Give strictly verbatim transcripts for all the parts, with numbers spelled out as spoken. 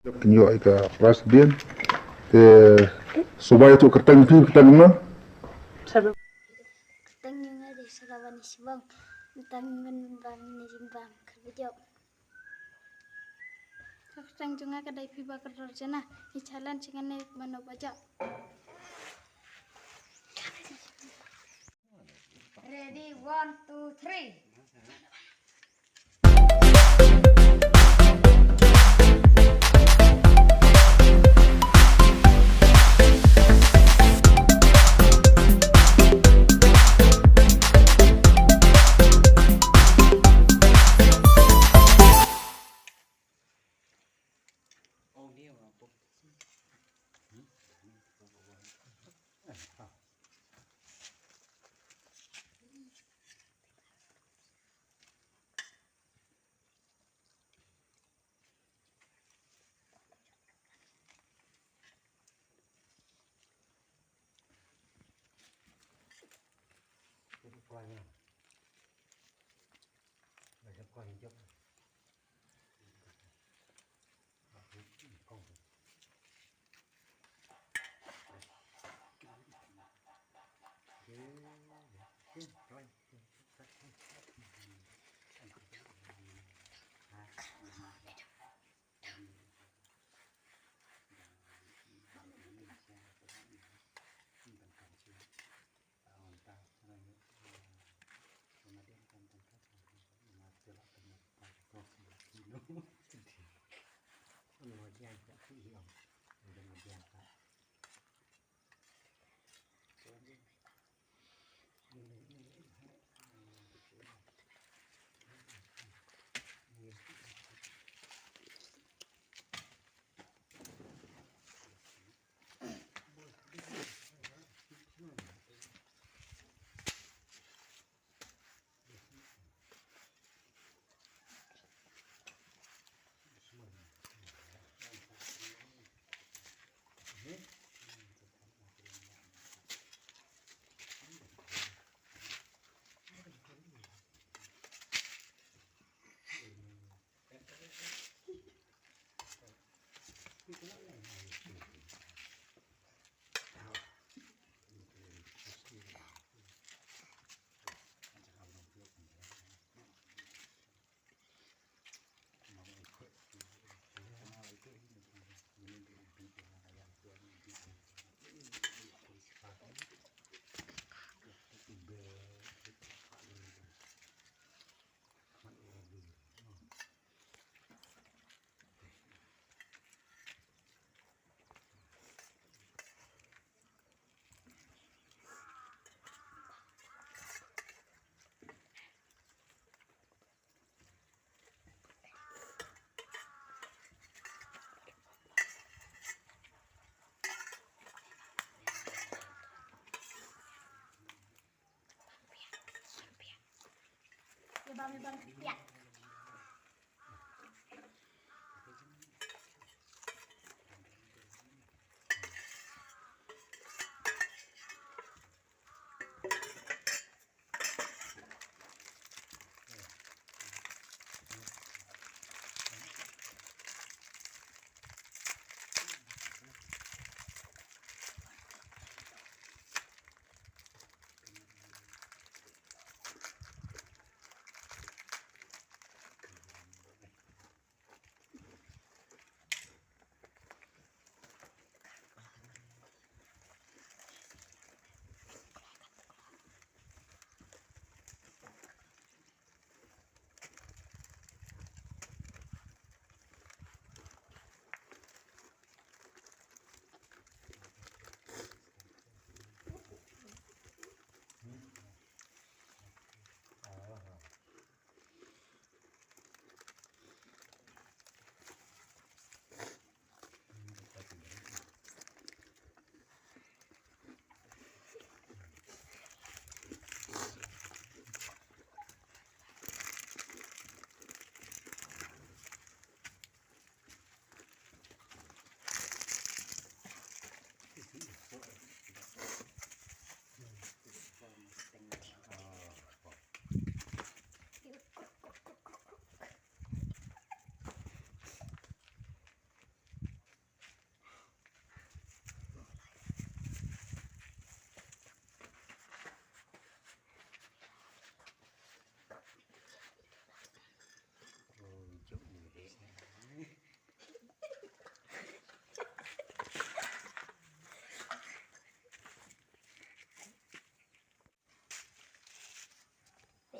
Kin ïoh ïa ka prize biang. Te sngewbha ïa tu kyrteng phi, kyrteng kumno? Kyrteng jong nga dei Sarawan Shibang. Kyrteng jong nga ka dei Phi Ba Kordor Jana. Ngi challenge ngan ne mano ba jah. Ready, one, two, three.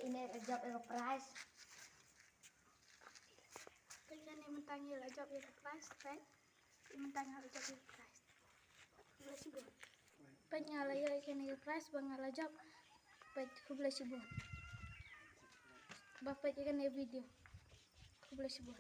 Ine la jop ïa ka prize. Peit kane mynta ngi la jop ïa ka prize, peit. Mynta ngi la jop ïa ka prize. Khublei shibun. Peit nga la ïoh ïa kane ka prize ba nga la jop. Peit khublei shibun. Ba peit ïa kane video. Khublei shibun.